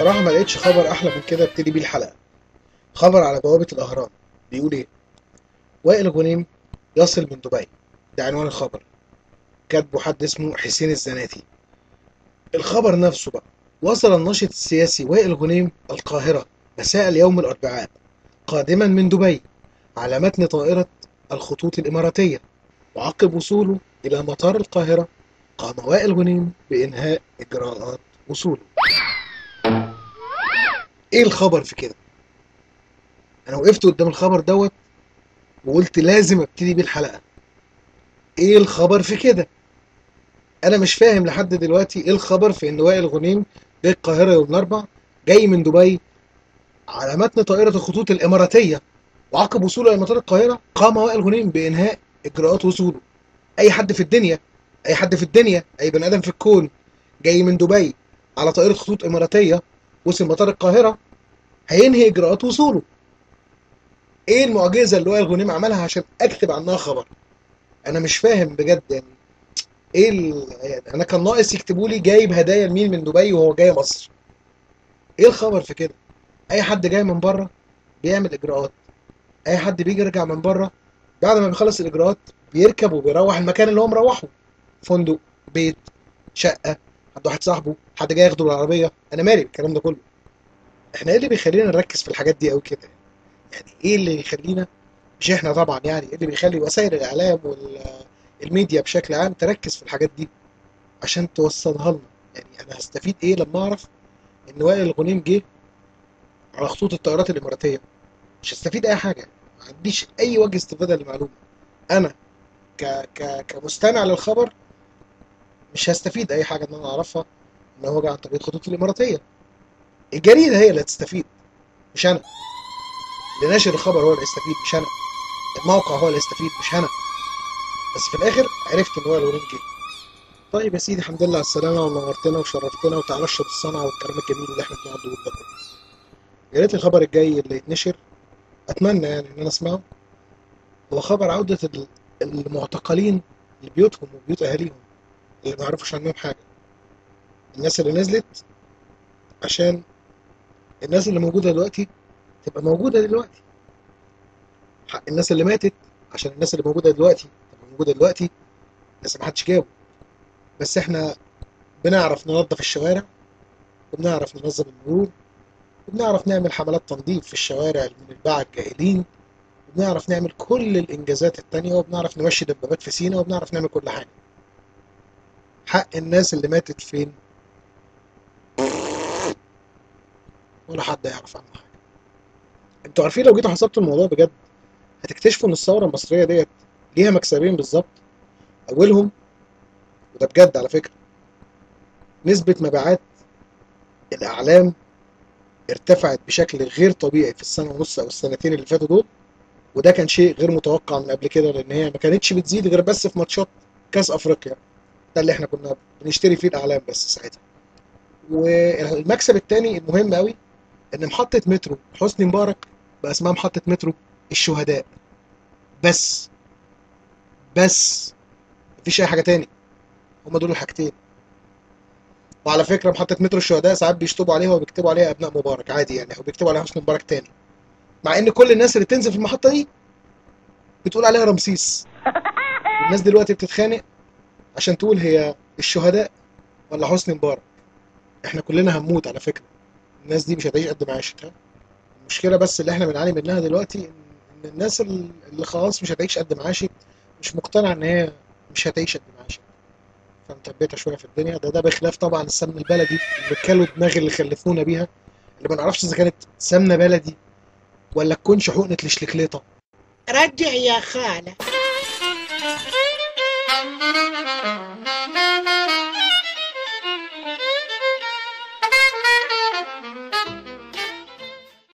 بصراحة ما لقيتش خبر أحلى من كده ابتدي بيه الحلقة. خبر على بوابة الأهرام بيقول إيه؟ وائل غنيم يصل من دبي. ده عنوان الخبر، كاتبه حد اسمه حسين الزناتي. الخبر نفسه بقى: وصل الناشط السياسي وائل غنيم القاهرة مساء اليوم الأربعاء قادما من دبي على متن طائرة الخطوط الإماراتية، وعقب وصوله إلى مطار القاهرة قام وائل غنيم بإنهاء إجراءات وصوله. إيه الخبر في كده؟ أنا وقفت قدام الخبر دوت وقلت لازم أبتدي بيه الحلقة. إيه الخبر في كده؟ أنا مش فاهم لحد دلوقتي إيه الخبر في إن وائل غنيم جاي القاهرة يوم الأربعاء، جاي من دبي على متن طائرة الخطوط الإماراتية، وعقب وصوله إلى مطار القاهرة قام وائل غنيم بإنهاء إجراءات وصوله. أي حد في الدنيا، أي حد في الدنيا، أي بني آدم في الكون جاي من دبي على طائرة خطوط إماراتية وصل مطار القاهرة هينهي إجراءات وصوله. إيه المعجزة اللي وائل غنيم عملها عشان أكتب عنها خبر؟ أنا مش فاهم بجد. يعني إيه يعني أنا كان ناقص يكتبوا لي جايب هدايا لمين من دبي وهو جاي مصر. إيه الخبر في كده؟ أي حد جاي من بره بيعمل إجراءات، أي حد بيجي يرجع من بره بعد ما بيخلص الإجراءات بيركب وبيروح المكان اللي هو مروحة، فندق، بيت، شقة، حد واحد صاحبه، حد جاي ياخده بالعربية. أنا مالي بالكلام ده كله. إحنا إيه اللي بيخلينا نركز في الحاجات دي أوي كده؟ يعني إيه اللي يخلينا، مش إحنا طبعا، يعني إيه اللي بيخلي وسائل الإعلام والميديا بشكل عام تركز في الحاجات دي عشان توصلها لنا؟ يعني أنا هستفيد إيه لما أعرف إن وائل غنيم جه على خطوط الطائرات الإماراتية؟ مش هستفيد أي حاجة، ما عنديش أي وجه استفادة للمعلومة. أنا ك ك كمستمع للخبر مش هستفيد أي حاجة إن أنا أعرفها إن هو جه عن طريق الخطوط الإماراتية. الجريدة هي اللي هتستفيد، مش أنا. اللي ناشر الخبر هو اللي هيستفيد، مش أنا. الموقع هو اللي هيستفيد، مش أنا. بس في الآخر عرفت إن وائل غنيم جه. طيب يا سيدي، الحمد لله على السلامة، ونورتنا وشرفتنا، وتعالى اشرب الصنعة والكلام الجميل اللي إحنا بنقعد نقوله ده كله. يا ريت الخبر الجاي اللي يتنشر، أتمنى يعني إن أنا أسمعه، هو خبر عودة المعتقلين لبيوتهم وبيوت أهاليهم اللي ما يعرفوش عنهم حاجة. الناس اللي نزلت عشان الناس اللي موجودة دلوقتي تبقى موجودة دلوقتي. حق الناس اللي ماتت عشان الناس اللي موجودة دلوقتي تبقى موجودة دلوقتي. لسه ما حدش جابه، بس احنا بنعرف ننظف الشوارع، وبنعرف ننظم المرور، وبنعرف نعمل حملات تنظيف في الشوارع من الباعة الجاهلين، وبنعرف نعمل كل الإنجازات التانية، وبنعرف نمشي دبابات في سينا، وبنعرف نعمل كل حاجة. حق الناس اللي ماتت فين؟ ولا حد يعرف عنه حاجة. انتوا عارفين لو جيتوا حسبتوا الموضوع بجد هتكتشفوا ان الثورة المصرية ديت ليها مكسبين بالظبط. أولهم، وده بجد على فكرة، نسبة مبيعات الأعلام ارتفعت بشكل غير طبيعي في السنة ونص أو السنتين اللي فاتوا دول، وده كان شيء غير متوقع من قبل كده، لأن هي ما كانتش بتزيد غير بس في ماتشات كأس أفريقيا، ده اللي احنا كنا بنشتري فيه الأعلام بس ساعتها. والمكسب الثاني المهم قوي، إن محطة مترو حسني مبارك بقى اسمها محطة مترو الشهداء. بس مفيش أي حاجة تاني، هما دول الحاجتين. وعلى فكرة محطة مترو الشهداء ساعات بيشطبوا عليها وبيكتبوا عليها أبناء مبارك عادي يعني، أو بيكتبوا عليها حسني مبارك تاني، مع إن كل الناس اللي بتنزل في المحطة دي بتقول عليها رمسيس. الناس دلوقتي بتتخانق عشان تقول هي الشهداء ولا حسني مبارك. احنا كلنا هنموت على فكرة، الناس دي مش هتعيش قد ما عاشت. المشكلة بس اللي احنا بنعاني منها دلوقتي إن الناس اللي خلاص مش هتعيش قد ما عاشت مش مقتنعة إن هي مش هتعيش قد ما عاشت، فمثبتة شوية في الدنيا. ده بخلاف طبعا السمن البلدي اللي كلوا دماغ اللي خلفونا بيها، اللي ما نعرفش إذا كانت سمنة بلدي ولا تكونش حقنة الشلكليطة. رجع يا خالة.